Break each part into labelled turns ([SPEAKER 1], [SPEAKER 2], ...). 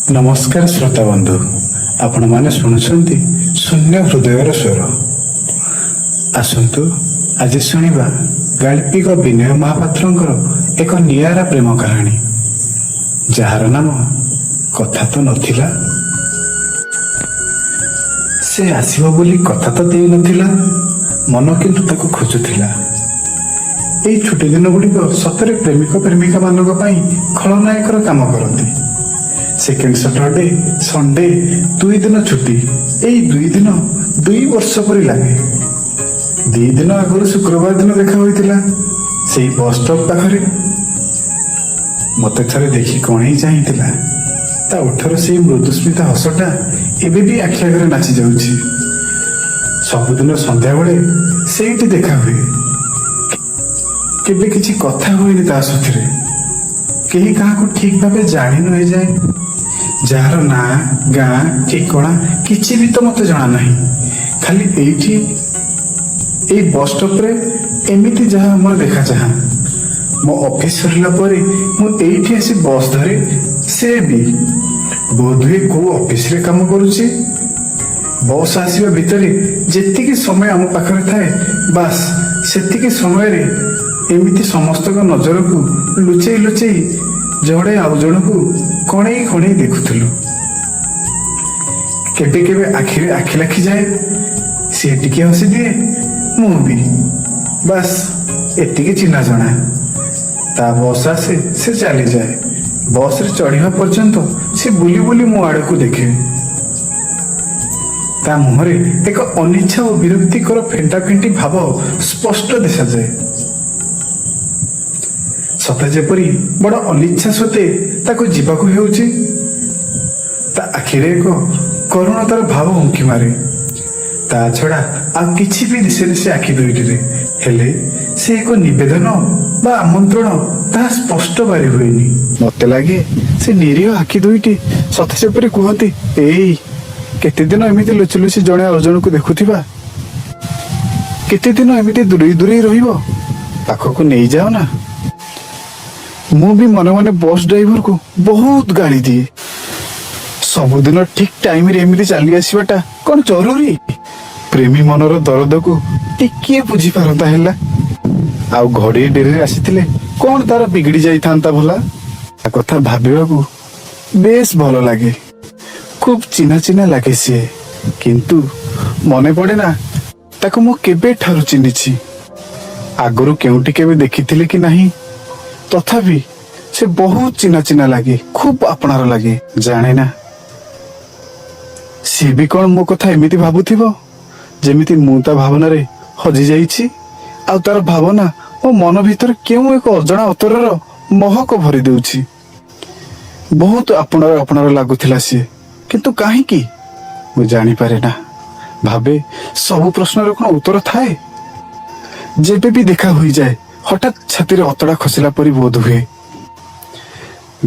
[SPEAKER 1] ନମସ୍କାର ଶ୍ରୋତା ବନ୍ଧୁ, ଆପଣମାନେ ଶୁଣୁଛନ୍ତି ଶୂନ୍ୟ ହୃଦୟର ସ୍ୱର। ଆସନ୍ତୁ ଆଜି ଶୁଣିବା ଗାଳ୍ପିକ ବିନୟ ମହାପାତ୍ରଙ୍କର ଏକ ନିଆରା ପ୍ରେମ କାହାଣୀ, ଯାହାର ନାମ କଥା ତ ନଥିଲା। ସେ ଆସିବ ବୋଲି କଥା ତ ଦେଇନଥିଲା, ମନ କିନ୍ତୁ ତାକୁ ଖୋଜୁଥିଲା। ଏଇ ଛୁଟି ଦିନ ଗୁଡ଼ିକ ସତରେ ପ୍ରେମିକ ପ୍ରେମିକା ମାନଙ୍କ ପାଇଁ ଖଳନାୟକର କାମ କରନ୍ତି। ସେକେଣ୍ଡ ସଟରଡେ, ସଣ୍ଡେ, 2 ଦିନ ଛୁଟି। ଏଇ 2 ଦିନ 2 ବର୍ଷ ପରି ଲାଗେ। 2 ଦିନ ଆଗରୁ ଶୁକ୍ରବାର ଦିନ ଦେଖା ହୋଇଥିଲା ସେଇ ବସ୍ ଷ୍ଟପ୍ ପାଖରେ। ମତେ ଥରେ ଦେଖି କଣେଇ ଚାହିଁଥିଲା। ତା ଓଠର ସେଇ ମୃଦୁସ୍ମିତା ହସଟା ଏବେ ବି ଆଖି ଆଗରେ ନାଚି ଯାଉଛି। ସବୁଦିନ ସନ୍ଧ୍ୟାବେଳେ ସେଇଠି ଦେଖା ହୁଏ। କେବେ କିଛି କଥା ହୁଏନି ତା ସାଥିରେ। କେହି କାହାକୁ ଠିକ ଭାବେ ଜାଣିନୁ ଏଯାଏ। ଯାହାର ନାଁ, ଗାଁ, ଠିକଣା କିଛି ବି ତ ମତେ ଜଣା ନାହିଁ। ଖାଲି ଏଇଠି ଏଇ ବସ୍ ଷ୍ଟପରେ ଏମିତି ଯାହା ଆମର ଦେଖା ଚାହାଁ। ମୋ ଅଫିସ ସରିଲା ପରେ ମୁଁ ଏଇଠି ଆସି ବସ୍ ଧରେ। ସେ ବି ବୋଧହୁଏ କୋଉ ଅଫିସରେ କାମ କରୁଛି। ବସ୍ ଆସିବା ଭିତରେ ଯେତିକି ସମୟ ଆମ ପାଖରେ ଥାଏ, ବାସ୍ ସେତିକି ସମୟରେ ଏମିତି ସମସ୍ତଙ୍କ ନଜରକୁ ଲୁଚେଇ ଲୁଚେଇ ଜଣେ ଆଉ ଜଣକୁ କଣେଇ କଣେଇ ଦେଖୁଥିଲୁ। କେବେ କେବେ ଆଖିରେ ଆଖି ଲାଖିଯାଏ। ସିଏ ଟିକେ ହସିଦିଏ, ମୁଁ ବି। ବାସ୍, ଏତିକି ଚିହ୍ନା ଜଣା। ତା ବସ୍ ଆସେ, ସେ ଚାଲିଯାଏ। ବସରେ ଚଢିବା ପର୍ଯ୍ୟନ୍ତ ସେ ବୁଲି ବୁଲି ମୋ ଆଡ଼କୁ ଦେଖେ। ତା ମୁହଁରେ ଏକ ଅନିଚ୍ଛା ଓ ବିରକ୍ତିକର ଫେଣ୍ଟା ଫେଣ୍ଟି ଭାବ ସ୍ପଷ୍ଟ ଦେଖାଯାଏ, ସତେ ଯେପରି ବଡ ଅନିଚ୍ଛା ସତ୍ତ୍ୱେ ତାକୁ ଯିବାକୁ ହେଉଛି। ତା ଆଖିରେ ଏକ କରୁଣତାର ଭାବ ଉଙ୍କି ମାରେ। ତା ଛଡା ଆଉ କିଛି ବି ଦିଶେନି ସେ ଆଖି ଦୁଇଟିରେ। ହେଲେ ସେ ଏକ ନିବେଦନ ବା ଆମନ୍ତ୍ରଣ, ତାହା ସ୍ପଷ୍ଟ ବାରି ହୁଏନି। ମତେ ଲାଗେ ସେ ନିରୀହ ଆଖି ଦୁଇଟି ସତେ ଯେପରି କୁହନ୍ତି, "ଏଇ, କେତେଦିନ ଏମିତି ଲୁଚି ଲୁଚି ଜଣେ ଆଉ ଜଣକୁ ଦେଖୁଥିବା? କେତେଦିନ ଏମିତି ଦୂରେଇ ଦୂରେଇ ରହିବ? ପାଖକୁ ନେଇଯାଅ ନା।" ମୁଁ ବି ମନେ ମନେ ବସ୍ ଡ୍ରାଇଭରକୁ ବହୁତ ଗାଳି ଦିଏ। ସବୁଦିନ ଠିକ ଟାଇମରେ ଏମିତି ଚାଲି ଆସିବାଟା କଣ ଜରୁରୀ? ପ୍ରେମୀ ମନର ଦରଦକୁ ଟିକିଏ ବୁଝିପାରନ୍ତା ହେଲା। ଆଉ ଘଡ଼ିଏ ଡେରିରେ ଆସିଥିଲେ କଣ ତାର ବିଗିଡି ଯାଇଥାନ୍ତା ଭଲା? ତା କଥା ଭାବିବାକୁ ବେଶ ଭଲ ଲାଗେ। ଖୁବ୍ ଚିହ୍ନା ଚିହ୍ନା ଲାଗେ ସିଏ, କିନ୍ତୁ ମନେ ପଡେ ନା ତାକୁ ମୁଁ କେବେ ଠାରୁ ଚିହ୍ନିଛି, ଆଗରୁ କେଉଁଠି କେବେ ଦେଖିଥିଲି କି ନାହିଁ। ତଥାପି ସେ ବହୁତ ଚିହ୍ନା ଚିହ୍ନା ଲାଗେ, ଖୁବ୍ ଆପଣାର ଲାଗେ। ଜାଣେ ନା, ସିଏ ବି କଣ ମୋ କଥା ଏମିତି ଭାବୁଥିବ, ଯେମିତି ମୁଁ ତା ଭାବନାରେ ହଜି ଯାଇଛି, ଆଉ ତାର ଭାବନା ମୋ ମନ ଭିତରେ କେଉଁ ଏକ ଅଜଣା ଅତରର ମହକ ଭରି ଦେଉଛି। ବହୁତ ଆପଣାର ଆପଣାର ଲାଗୁଥିଲା ସିଏ, କିନ୍ତୁ କାହିଁକି ମୁଁ ଜାଣିପାରେ ନା। ଭାବେ, ସବୁ ପ୍ରଶ୍ନର କଣ ଉତ୍ତର ଥାଏ? ଯେବେ ବି ଦେଖା ହୋଇଯାଏ, ହଠାତ୍ ଛାତିରେ ଅତଡ଼ା ଖସିଲା ପରି ବୋଧ ହୁଏ।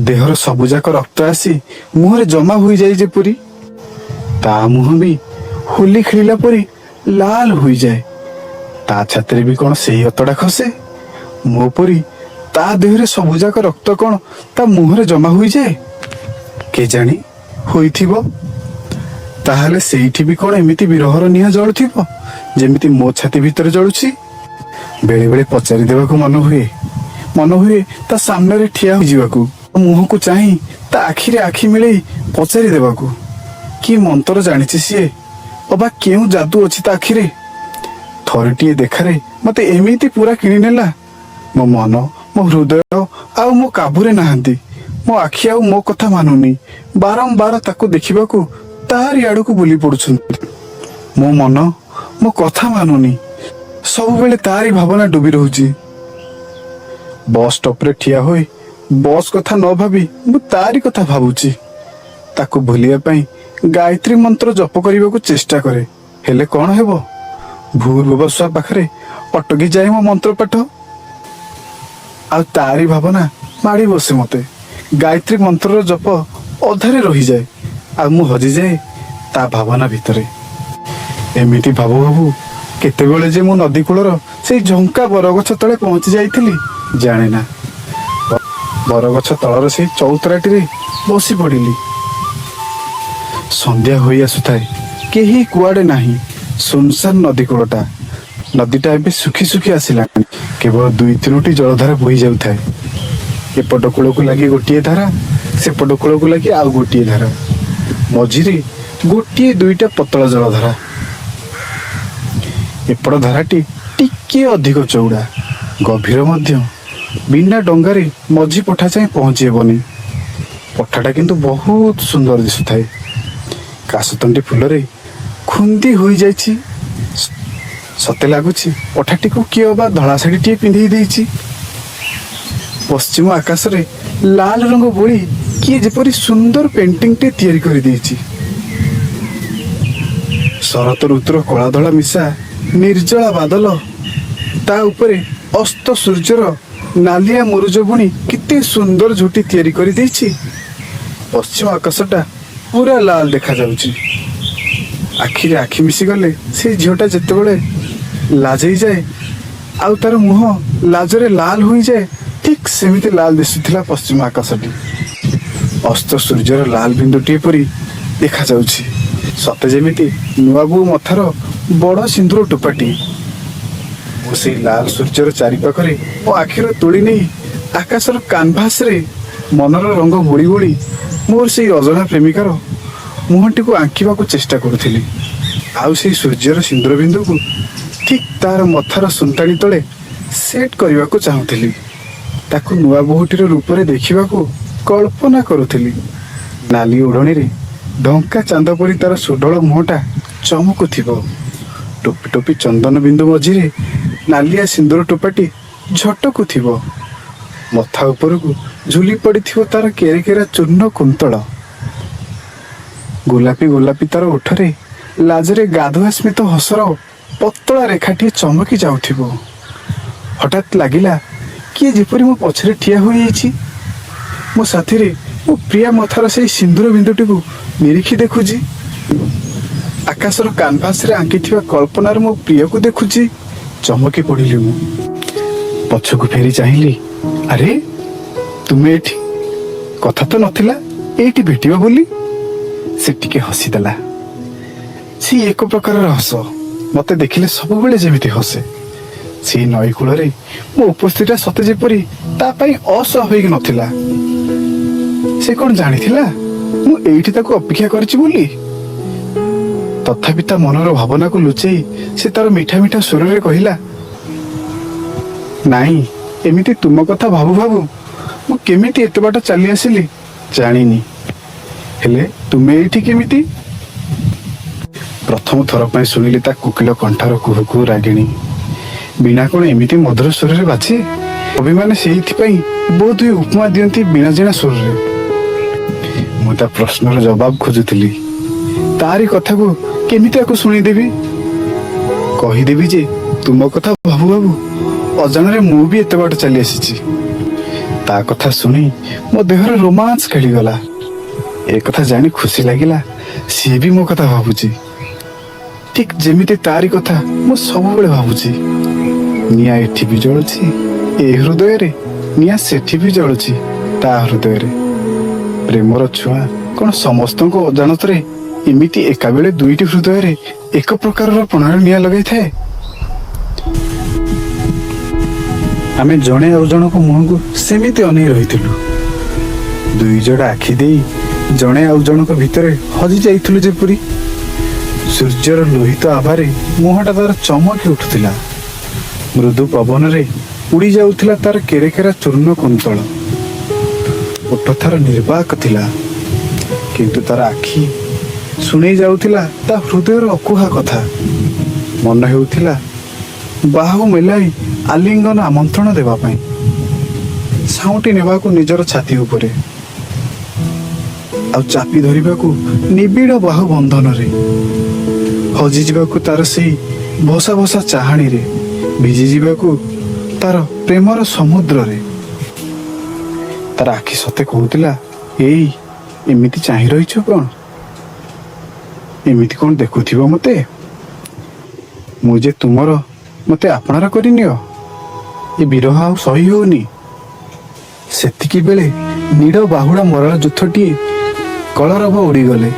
[SPEAKER 1] ଦେହର ସବୁଯାକ ରକ୍ତ ଆସି ମୁହଁରେ ଜମା ହୋଇଯାଏ ଯେପରି। ତା ମୁହଁ ବି ହୋଲି ଖେଳିଲା ପରି ଲାଲ ହୋଇଯାଏ। ତା ଛାତିରେ ବି କଣ ସେଇ ଅତଡ଼ା ଖସେ? ମୋ ପରି ତା ଦେହରେ ସବୁଯାକ ରକ୍ତ କଣ ତା ମୁହଁରେ ଜମା ହୋଇଯାଏ? କେଜାଣି, ହୋଇଥିବ। ତାହେଲେ ସେଇଠି ବି କଣ ଏମିତି ବିରହର ନିଆଁ ଜଳୁଥିବ, ଯେମିତି ମୋ ଛାତି ଭିତରେ ଜଳୁଛି? ବେଳେ ବେଳେ ପଚାରି ଦେବାକୁ ମନ ହୁଏ। ମନ ହୁଏ ତା ସାମ୍ନାରେ ଠିଆ ହୋଇଯିବାକୁ, ମୁହଁକୁ ଚାହିଁ ତା ଆଖିରେ ଆଖି ମିଳେଇ ପଚାରି ଦେବାକୁ, କି ମନ୍ତ୍ର ଜାଣିଛି ସିଏ, ଅବା କେଉଁ ଯାଦୁ ଅଛି ତା ଆଖିରେ? ଥରଟିଏ ଦେଖାରେ ମତେ ଏମିତି ପୁରା କିଣିନେଲା। ମୋ ମନ, ମୋ ହୃଦୟ ଆଉ ମୋ କାବୁରେ ନାହାନ୍ତି। ମୋ ଆଖି ଆଉ ମୋ କଥା ମାନୁନି। ବାରମ୍ବାର ତାକୁ ଦେଖିବାକୁ ତାରି ଆଡକୁ ବୁଲି ପଡୁଛନ୍ତି। ମୋ ମନ ମୋ କଥା ମାନୁନି। ସବୁବେଳେ ତାରି ଭାବନା ଡୁବି ରହୁଛି। ବସ୍ ଷ୍ଟପରେ ଠିଆ ହୋଇ ବସ୍ କଥା ନ ଭାବି ମୁଁ ତାରି କଥା ଭାବୁଛି। ତାକୁ ଭୁଲିବା ପାଇଁ ଗାୟତ୍ରୀ ମନ୍ତ୍ର ଜପ କରିବାକୁ ଚେଷ୍ଟା କରେ, ହେଲେ କଣ ହେବ, ଭୂର୍ଭୁବସ୍ୱ ପାଖରେ ଅଟକି ଯାଏ ମୋ ମନ୍ତ୍ର ପାଠ। ଆଉ ତାରି ଭାବନା ମାଡ଼ି ବସେ ମତେ। ଗାୟତ୍ରୀ ମନ୍ତ୍ରର ଜପ ଅଧାରେ ରହିଯାଏ ଆଉ ମୁଁ ହଜିଯାଏ ତା ଭାବନା ଭିତରେ। ଏମିତି ଭାବୁ ଭାବୁ କେତେବେଳେ ଯେ ମୁଁ ନଦୀ କୂଳର ସେଇ ଝଙ୍କା ବରଗଛ ତଳେ ପହଞ୍ଚି ଯାଇଥିଲି, ଜାଣେ ନା। ବରଗଛ ତଳର ସେଇ ଚଉତରାଟିରେ ବସି ପଡ଼ିଲି। ସନ୍ଧ୍ୟା ହୋଇ ଆସୁଥାଏ, କେହି କୁଆଡ଼େ ନାହିଁ। ସୁନସାନ ନଦୀ କୂଳଟା। ନଦୀଟା ଏବେ ଶୁଖି ଶୁଖି ଆସିଲାଣି। କେବଳ ଦୁଇ ତିନୋଟି ଜଳଧାରା ବୋହି ଯାଉଥାଏ। ଏପଟ କୂଳକୁ ଲାଗି ଗୋଟିଏ ଧାରା, ସେପଟ କୂଳକୁ ଲାଗି ଆଉ ଗୋଟିଏ ଧାରା, ମଝିରେ ଗୋଟିଏ ଦୁଇଟା ପତଳା ଜଳଧାରା। ଏପଟ ଧାରାଟି ଟିକିଏ ଅଧିକ ଚଉଡ଼ା, ଗଭୀର ମଧ୍ୟ। ବିନା ଡଙ୍ଗାରେ ମଝି ପଠା ଯାଏଁ ପହଞ୍ଚି ହେବନି। ପଠାଟା କିନ୍ତୁ ବହୁତ ସୁନ୍ଦର ଦିଶୁଥାଏ। କାଶତଣ୍ଡି ଫୁଲରେ ଖୁନ୍ଦି ହୋଇଯାଇଛି। ସତେ ଲାଗୁଛି ପଠାଟିକୁ କିଏ ଅବା ଧଳା ଶାଢ଼ୀଟିଏ ପିନ୍ଧେଇ ଦେଇଛି। ପଶ୍ଚିମ ଆକାଶରେ ଲାଲ ରଙ୍ଗ ବୋଳି କିଏ ଯେପରି ସୁନ୍ଦର ପେଣ୍ଟିଂଟେ ତିଆରି କରିଦେଇଛି। ଶରତ ଋତୁର କଳା ଧଳା ମିଶା ନିର୍ଜଳା ବାଦଲ, ତା ଉପରେ ଅସ୍ତ ସୂର୍ଯ୍ୟର ନାଲିଆ ମୁରୁଜ ବୁଣି କେତେ ସୁନ୍ଦର ଝୋଟି ତିଆରି କରିଦେଇଛି। ପଶ୍ଚିମ ଆକାଶଟା ପୁରା ଲାଲ ଦେଖାଯାଉଛି। ଆଖିରେ ଆଖି ମିଶିଗଲେ ସେ ଝିଅଟା ଯେତେବେଳେ ଲାଜେଇ ଯାଏ ଆଉ ତାର ମୁହଁ ଲାଜରେ ଲାଲ ହୋଇଯାଏ, ଠିକ୍ ସେମିତି ଲାଲ ଦିଶୁଥିଲା ପଶ୍ଚିମ ଆକାଶଟି। ଅସ୍ତ ସୂର୍ଯ୍ୟର ଲାଲ ବିନ୍ଦୁଟିଏ ପରି ଦେଖାଯାଉଛି, ସତେ ଯେମିତି ନୂଆ ବୋଉ ମଥାର ବଡ଼ ସିନ୍ଦୁର ଟୋପାଟିଏ। ମୁଁ ସେଇ ଲାଲ ସୂର୍ଯ୍ୟର ଚାରିପାଖରେ ମୋ ଆଖିର ତୂଳି ନେଇ ଆକାଶର କାନଭାସରେ ମନର ରଙ୍ଗ ବୋଳି ବୋଳି ମୋର ସେଇ ଅଜଣା ପ୍ରେମିକାର ମୁହଁଟିକୁ ଆଙ୍କିବାକୁ ଚେଷ୍ଟା କରୁଥିଲି। ଆଉ ସେଇ ସୂର୍ଯ୍ୟର ସିନ୍ଦୁର ବିନ୍ଦୁକୁ ଠିକ୍ ତାର ମଥାର ସୁନ୍ତାଣି ତଳେ ସେଟ୍ କରିବାକୁ ଚାହୁଁଥିଲି। ତାକୁ ନୂଆ ବୋହୂଟିର ରୂପରେ ଦେଖିବାକୁ କଳ୍ପନା କରୁଥିଲି। ନାଲି ଓଢ଼ଣୀରେ ଢଙ୍କା ଚାନ୍ଦ ପରି ତାର ସୁଢଳ ମୁହଁଟା ଚମକୁଥିବ। ଟୋପି ଟୋପି ଚନ୍ଦନ ବିନ୍ଦୁ ମଝିରେ ନାଲିଆ ସିନ୍ଦୁର ଟୋପାଟି ଝଟକୁଥିବ। ମଥା ଉପରକୁ ଝୁଲି ପଡ଼ିଥିବ ତାର କେରେ କେରା ଚୂର୍ଣ୍ଣ କୁନ୍ତଳ। ଗୋଲାପି ଗୋଲାପି ତାର ଓଠରେ ଲାଜରେ ଗାଧୁଆ ସ୍ମିତ ହସର ପତଳା ରେଖାଟିଏ ଚମକି ଯାଉଥିବ। ହଠାତ୍ ଲାଗିଲା କିଏ ଯେପରି ମୋ ପଛରେ ଠିଆ ହୋଇଯାଇଛି। ମୋ ସାଥିରେ ମୋ ପ୍ରିୟା ମଥାର ସେଇ ସିନ୍ଦୁର ବିନ୍ଦୁଟିକୁ ନିରୀକ୍ଷି ଦେଖୁଛି। ଆକାଶର କାନଭାସରେ ଆଙ୍କିଥିବା କଳ୍ପନାରେ ମୋ ପ୍ରିୟକୁ ଦେଖୁଛି। ଚମକି ପଡ଼ିଲି ମୁଁ। ପଛକୁ ଫେରି ଚାହିଁଲି। ଆରେ, ତୁମେ ଏଠି? କଥା ତ ନଥିଲା ଏଇଠି ଭେଟିବା ବୋଲି। ସେ ଟିକେ ହସିଦେଲା। ସେ ଏକ ପ୍ରକାରର ହସ, ମତେ ଦେଖିଲେ ସବୁବେଳେ ଯେମିତି ହସେ। ସେଇ ନଈ କୂଳରେ ମୋ ଉପସ୍ଥିତିଟା ସତେ ଯେପରି ତା ପାଇଁ ଅସ୍ୱାଭାବିକ ନଥିଲା। ସେ କଣ ଜାଣିଥିଲା ମୁଁ ଏଇଠି ତାକୁ ଅପେକ୍ଷା କରିଛି ବୋଲି? ତଥାପି ତା ମନର ଭାବନାକୁ ଲୁଚେଇ ସେ ତାର ମିଠା ମିଠା ସ୍ୱରରେ କହିଲା, ନାଇଁ, ଏମିତି ତୁମ କଥା ଭାବୁ ଭାବୁ ମୁଁ କେମିତି ଏତେ ବାଟ ଚାଲି ଆସିଲି ଜାଣିନି। ହେଲେ ତୁମେ ଏଇଠି କେମିତି? ପ୍ରଥମ ଥର ପାଇଁ ଶୁଣିଲି ତା କୋକିଳ କଣ୍ଠର କୁହୁ କୁହୁ ରାଗିଣୀ। ବୀଣା କଣ ଏମିତି ମଧୁର ସ୍ୱରରେ ବାଜେ? କବିମାନେ ସେଇଥିପାଇଁ ବୋଧହୁଏ ଉପମା ଦିଅନ୍ତି ବୀଣା ଜିଣା ସ୍ୱରରେ। ମୁଁ ତା ପ୍ରଶ୍ନର ଜବାବ ଖୋଜୁଥିଲି। ତାରି କଥାକୁ କେମିତି ତାକୁ ଶୁଣିଦେବି, କହିଦେବି ଯେ ତୁମ କଥା ଭାବୁ ଭାବୁ ଅଜାଣରେ ମୁଁ ବି ଏତେ ବାଟ ଚାଲି ଆସିଛି। ତା କଥା ଶୁଣି ମୋ ଦେହରେ ରୋମାଞ୍ଚ ଖେଳିଗଲା। ଏ କଥା ଜାଣି ଖୁସି ଲାଗିଲା, ସିଏ ବି ମୋ କଥା ଭାବୁଛି, ଠିକ ଯେମିତି ତାରି କଥା ମୁଁ ସବୁବେଳେ ଭାବୁଛି। ନିଆଁ ଏଠି ବି ଜଳୁଛି ଏ ହୃଦୟରେ, ନିଆଁ ସେଠି ବି ଜଳୁଛି ତା ହୃଦୟରେ। ପ୍ରେମର ଛୁଆଁ କଣ ସମସ୍ତଙ୍କ ଅଜାଣତରେ ଏମିତି ଏକାବେଳେ ଦୁଇଟି ହୃଦୟରେ ଏକ ପ୍ରକାରର ପ୍ରଣାଳୀ ନିଆଁ ଲଗାଇଥାଏ? ଆମେ ଜଣେ ଆଉ ଜଣଙ୍କ ମୁହଁକୁ ସେମିତି ଅନେଇ ରହିଥିଲୁ। ଦୁଇ ଯୋଡ଼ା ଆଖି ଦେଇ ଜଣେ ଆଉ ଜଣଙ୍କ ଭିତରେ ହଜି ଯାଇଥିଲୁ ଯେପରି। ସୂର୍ଯ୍ୟର ଲୋହିତ ଆଭାରେ ମୁହଁଟା ତାର ଚମକି ଉଠୁଥିଲା। ମୃଦୁ ପବନରେ ଉଡ଼ି ଯାଉଥିଲା ତାର କେରେକେରା ଚୂର୍ଣ୍ଣ କୁନ୍ତଳ। ଓଠ ତାର ନିର୍ବାକ ଥିଲା, କିନ୍ତୁ ତାର ଆଖି ଶୁଣେଇ ଯାଉଥିଲା ତା ହୃଦୟର ଅକୁହା କଥା। ମନ ହେଉଥିଲା ବାହୁ ମେଲାଇ ଆଲିଙ୍ଗନ ଆମନ୍ତ୍ରଣ ଦେବା ପାଇଁ, ସାଉଁଟି ନେବାକୁ ନିଜର ଛାତି ଉପରେ, ଆଉ ଚାପି ଧରିବାକୁ ନିବିଡ଼ ବାହୁ ବନ୍ଧନରେ, ହଜିଯିବାକୁ ତାର ସେଇ ଭସା ଭସା ଚାହାଣୀରେ, ଭିଜିଯିବାକୁ ତାର ପ୍ରେମର ସମୁଦ୍ରରେ। ତାର ଆଖି ସତେ କହୁଥିଲା, ଏଇ, ଏମିତି ଚାହିଁ ରହିଛ କଣ? ଏମିତି କଣ ଦେଖୁଥିବ ମତେ? ମୁଁ ଯେ ତୁମର, ମତେ ଆପଣାର କରିନିଅ। ଏ ବିରହ ଆଉ ସହି ହଉନି। ସେତିକି ବେଳେ ନୀଡ଼ ବାହୁଡ଼ା ମରାଳ ଯୂଥଟିଏ କଳରବ ଉଡ଼ିଗଲେ।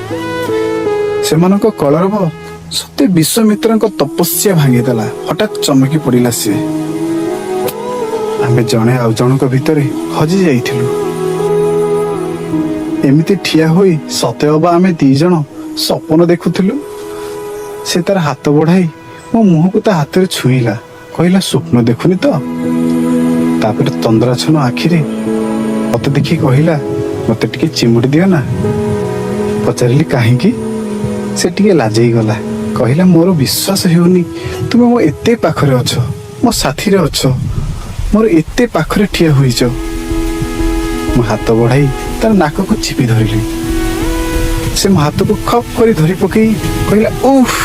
[SPEAKER 1] ସେମାନଙ୍କ କଳରବ ସତେ ବିଶ୍ୱାମିତ୍ରଙ୍କ ତପସ୍ୟା ଭାଙ୍ଗିଦେଲା। ହଠାତ୍ ଚମକି ପଡ଼ିଲା ସିଏ। ଆମେ ଜଣେ ଆଉ ଜଣଙ୍କ ଭିତରେ ହଜି ଯାଇଥିଲୁ। ଏମିତି ଠିଆ ହୋଇ ସତେ ଅବା ଆମେ ଦି ଜଣ ସପନ ଦେଖୁଥିଲୁ। ସେ ତାର ହାତ ବଢାଇ ମୋ ମୁହଁକୁ ତା ହାତରେ ଛୁଇଁଲା। କହିଲା, "ସ୍ୱପ୍ନ ଦେଖୁନି ତ?" ତାପରେ ତନ୍ଦ୍ରାଛନ୍ନ ଆଖିରେ ମତେ ଦେଖି କହିଲା, "ମତେ ଟିକେ ଚିମୁଟି ଦିଅ ନା।" ପଚାରିଲି, "କାହିଁକି?" ସେ ଟିକେ ଲାଜେଇ ଗଲା। କହିଲା, "ମୋର ବିଶ୍ୱାସ ହେଉନି, ତୁମେ ମୋ ଏତେ ପାଖରେ ଅଛ, ମୋ ସାଥିରେ ଅଛ, ମୋର ଏତେ ପାଖରେ ଠିଆ ହୋଇଛ।" ମୁଁ ହାତ ବଢାଇ ତାର ନାକକୁ ଚିପି ଧରିଲି। ସେ ମୋ ହାତକୁ ଖପ୍ କରି ଧରି ପକେଇ କହିଲା, "ଉଫ୍,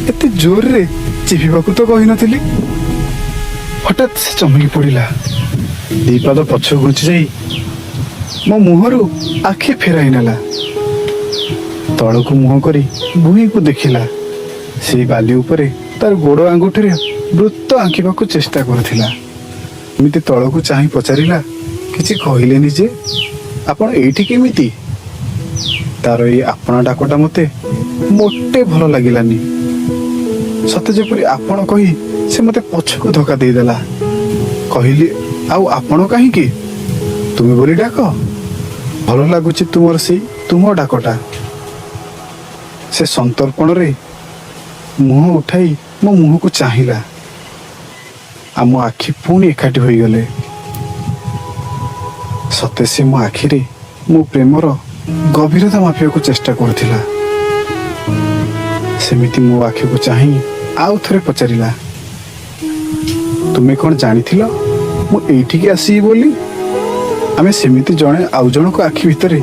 [SPEAKER 1] ଏତେ ଜୋରରେ ଚିପିବାକୁ ତ କହିନଥିଲି।" ହଠାତ୍ ସେ ଚମକି ପଡ଼ିଲା। ଦି ପାଦ ପଛ ଘୁଞ୍ଚି ଯାଇ ମୋ ମୁହଁରୁ ଆଖି ଫେରାଇ ନେଲା। ତଳକୁ ମୁହଁ କରି ଭୂଇଁକୁ ଦେଖିଲା। ସେଇ ବାଲି ଉପରେ ତାର ଗୋଡ଼ ଆଙ୍ଗୁଠିରେ ବୃତ୍ତ ଆଙ୍କିବାକୁ ଚେଷ୍ଟା କରୁଥିଲା। ଏମିତି ତଳକୁ ଚାହିଁ ପଚାରିଲା, "କିଛି କହିଲେନି ଯେ, ଆପଣ ଏଇଠି କେମିତି?" ତାର ଏଇ ଆପଣା ଡାକଟା ମତେ ମୋଟେ ଭଲ ଲାଗିଲାନି। ସତେ ଯେପରି ଆପଣ କହି ସେ ମତେ ପଛକୁ ଧକ୍କା ଦେଇଦେଲା। କହିଲି, "ଆଉ ଆପଣ କାହିଁକି? ତୁମେ ବୋଲି ଡାକ। ଭଲ ଲାଗୁଛି ତୁମର ସେଇ ତୁମ ଡାକଟା।" ସେ ସନ୍ତର୍ପଣରେ ମୁହଁ ଉଠାଇ ମୋ ମୁହଁକୁ ଚାହିଁଲା। ଆମ ଆଖି ପୁଣି ଏକାଠି ହୋଇଗଲେ। ସତେ ସେ ମୋ ଆଖିରେ ମୋ ପ୍ରେମର ଗଭୀରତା ମାପିବାକୁ ଚେଷ୍ଟା କରୁଥିଲା। ସେମିତି ମୋ ଆଖିକୁ ଚାହିଁ ଆଉ ଥରେ ପଚାରିଲା, "ତୁମେ କ'ଣ ଜାଣିଥିଲ ମୁଁ ଏଇଠିକି ଆସିବି ବୋଲି?" ଆମେ ସେମିତି ଜଣେ ଆଉ ଜଣଙ୍କ ଆଖି ଭିତରେ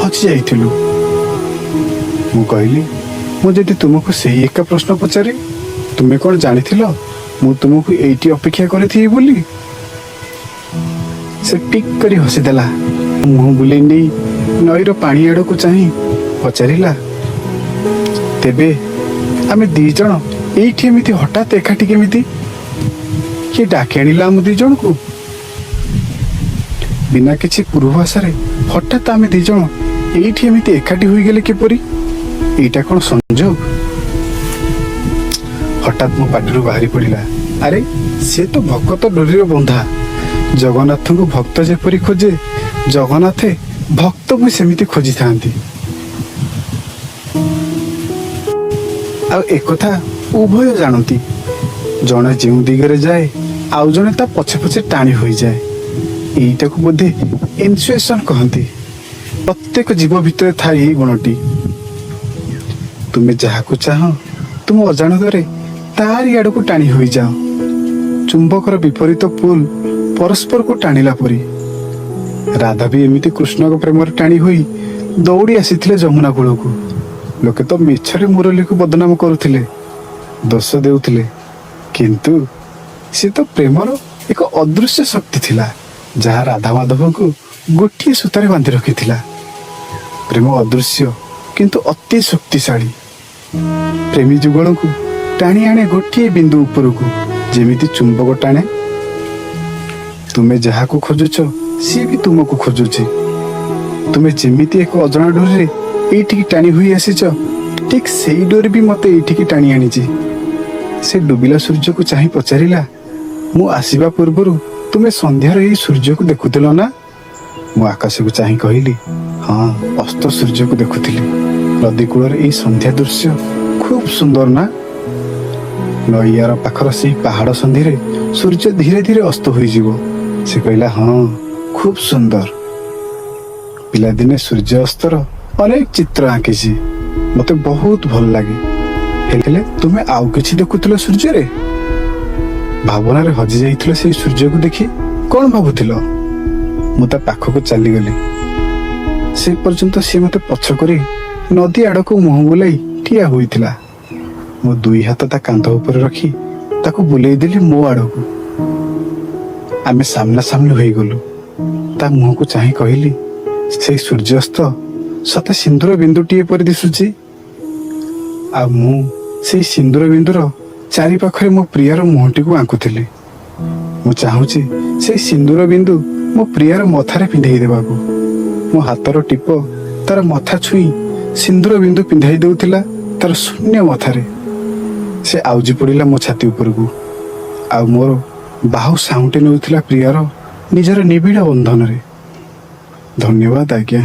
[SPEAKER 1] ହଜି ଯାଇଥିଲୁ। ମୁଁ କହିଲି, "ମୁଁ ଯଦି ତୁମକୁ ସେଇ ଏକା ପ୍ରଶ୍ନ ପଚାରେ, ତୁମେ କ'ଣ ଜାଣିଥିଲ ମୁଁ ତୁମକୁ ଏଇଠି ଅପେକ୍ଷା କରିଥିବି ବୋଲି?" ସେ ପିକ୍ କରି ହସିଦେଲା। ମୁହଁ ବୁଲେଇ ନେଇ ନଈର ପାଣି ଆଡ଼କୁ ଚାହିଁ ପଚାରିଲା, "ତେବେ ଆମେ ଦି ଜଣ ଏଇଠି ଏମିତି ହଠାତ୍ ଏକାଠି କେମିତି? କିଏ ଡାକି ଆଣିଲା ଆମ ଦି ଜଣକୁ? ବିନା କିଛି ପୂର୍ବାଭାସରେ ହଠାତ୍ ଆମେ ଦି ଜଣ ଏଇଠି ଏମିତି ଏକାଠି ହୋଇଗଲେ କିପରି? ଏଇଟା କ'ଣ ସଂଯୋଗ?" ହଠାତ୍ ମୋ ପାଟିରୁ ବାହାରି ପଡ଼ିଲା, "ଆରେ, ସେ ତ ଭକତ ଡୋରିରେ ବନ୍ଧା। ଜଗନ୍ନାଥଙ୍କୁ ଭକ୍ତ ଯେପରି ଖୋଜେ, ଜଗନ୍ନାଥେ ଭକ୍ତକୁ ସେମିତି ଖୋଜିଥାନ୍ତି। ଆଉ ଏକଥା ଉଭୟ ଜାଣନ୍ତି। ଜଣେ ଯେଉଁ ଦିଗରେ ଯାଏ, ଆଉ ଜଣେ ତା ପଛେ ପଛେ ଟାଣି ହୋଇଯାଏ। ଏଇଟାକୁ ବୋଧେ ଇନସୁଏସନ କହନ୍ତି। ପ୍ରତ୍ୟେକ ଜୀବ ଭିତରେ ଥାଏ ଏଇ ଗୁଣଟି। ତୁମେ ଯାହାକୁ ଚାହଁ, ତୁମ ଅଜାଣତରେ ତାରି ଆଡ଼କୁ ଟାଣି ହୋଇଯାଅ, ଚୁମ୍ବକର ବିପରୀତ ପୋଲ ପରସ୍ପରକୁ ଟାଣିଲା ପରି। ରାଧା ବି ଏମିତି କୃଷ୍ଣଙ୍କ ପ୍ରେମରେ ଟାଣି ହୋଇ ଦୌଡ଼ି ଆସିଥିଲେ ଯମୁନା କୂଳକୁ। ଲୋକେ ତ ମିଛରେ ମୁରଲୀକୁ ବଦନାମ କରୁଥିଲେ, ଦୋଷ ଦେଉଥିଲେ, କିନ୍ତୁ ସେ ତ ପ୍ରେମର ଏକ ଅଦୃଶ୍ୟ ଶକ୍ତି ଥିଲା, ଯାହା ରାଧା ମାଧବଙ୍କୁ ଗୋଟିଏ ସୂତାରେ ବାନ୍ଧି ରଖିଥିଲା। ପ୍ରେମ ଅଦୃଶ୍ୟ, କିନ୍ତୁ ଅତି ଶକ୍ତିଶାଳୀ। ପ୍ରେମୀ ଯୁଗଳଙ୍କୁ ଟାଣି ଆଣେ ଗୋଟିଏ ବିନ୍ଦୁ ଉପରକୁ, ଯେମିତି ଚୁମ୍ବକ ଟାଣେ। ତୁମେ ଯାହାକୁ ଖୋଜୁଛ, ସିଏ ବି ତୁମକୁ ଖୋଜୁଛି। ତୁମେ ଯେମିତି ଏକ ଅଜଣା ଡୋରିରେ ଏଇଠିକି ଟାଣି ହୋଇ ଆସିଛ, ଠିକ୍ ସେଇ ଡୋରି ବି ମତେ ଏଇଠିକି ଟାଣି ଆଣିଛି।" ସେ ଡୁବିଲା ସୂର୍ଯ୍ୟକୁ ଚାହିଁ ପଚାରିଲା, "ମୁଁ ଆସିବା ପୂର୍ବରୁ ତୁମେ ସନ୍ଧ୍ୟାର ଏଇ ସୂର୍ଯ୍ୟକୁ ଦେଖୁଥିଲ ନା?" ମୁଁ ଆକାଶକୁ ଚାହିଁ କହିଲି, "ହଁ, ଅସ୍ତ ସୂର୍ଯ୍ୟକୁ ଦେଖୁଥିଲି। ନଦୀ କୂଳରେ ଏଇ ସନ୍ଧ୍ୟା ଦୃଶ୍ୟ ଖୁବ୍ ସୁନ୍ଦର ନା? ନଈଆର ପାଖର ସେଇ ପାହାଡ଼ ସନ୍ଧିରେ ସୂର୍ଯ୍ୟ ଧୀରେ ଧୀରେ ଅସ୍ତ ହୋଇଯିବ।" ସେ କହିଲା, "ହଁ, ଖୁବ୍ ସୁନ୍ଦର। ପିଲାଦିନେ ସୂର୍ଯ୍ୟ ଅସ୍ତର ଅନେକ ଚିତ୍ର ଆଙ୍କିଛି। ମତେ ବହୁତ ଭଲ ଲାଗେ। ହେଲେ ତୁମେ ଆଉ କିଛି ଦେଖୁଥିଲ ସୂର୍ଯ୍ୟରେ? ଭାବନାରେ ହଜି ଯାଇଥିଲ ସେଇ ସୂର୍ଯ୍ୟକୁ ଦେଖି। କଣ ଭାବୁଥିଲ?" ମୁଁ ତା ପାଖକୁ ଚାଲିଗଲି। ସେ ପର୍ଯ୍ୟନ୍ତ ସିଏ ମତେ ପଛ କରି ନଦୀ ଆଡ଼କୁ ମୁହଁ ବୁଲାଇ ଠିଆ ହୋଇଥିଲା। ମୁଁ ଦୁଇ ହାତ ତା କାନ୍ଧ ଉପରେ ରଖି ତାକୁ ବୁଲେଇ ଦେଲି ମୋ ଆଡ଼କୁ। ଆମେ ସାମ୍ନା ସାମ୍ନି ହୋଇଗଲୁ। ତା ମୁହଁକୁ ଚାହିଁ କହିଲି, "ସେଇ ସୂର୍ଯ୍ୟାସ୍ତ ସତେ ସିନ୍ଦୁର ବିନ୍ଦୁଟିଏ ପରି ଦିଶୁଛି। ଆଉ ମୁଁ ସେଇ ସିନ୍ଦୁର ବିନ୍ଦୁର ଚାରିପାଖରେ ମୋ ପ୍ରିୟାର ମୁହଁଟିକୁ ଆଙ୍କୁଥିଲି। ମୁଁ ଚାହୁଁଛି ସେଇ ସିନ୍ଦୁର ବିନ୍ଦୁ ମୋ ପ୍ରିୟାର ମଥାରେ ପିନ୍ଧେଇ ଦେବାକୁ। ମୋ ହାତର ଟିପ ତାର ମଥା ଛୁଇଁ ସିନ୍ଦୁର ବିନ୍ଦୁ ପିନ୍ଧାଇ ଦେଉଥିଲା ତାର ଶୂନ୍ୟ ମଥାରେ। ସେ ଆଉଜି ପଡ଼ିଲା ମୋ ଛାତି ଉପରକୁ, ଆଉ ମୋର ବାହୁ ସାଉଁଟି ନେଉଥିଲା ପ୍ରିୟାର ନିଜର ନିବିଡ଼ ବନ୍ଧନରେ। ଧନ୍ୟବାଦ ଆଜ୍ଞା।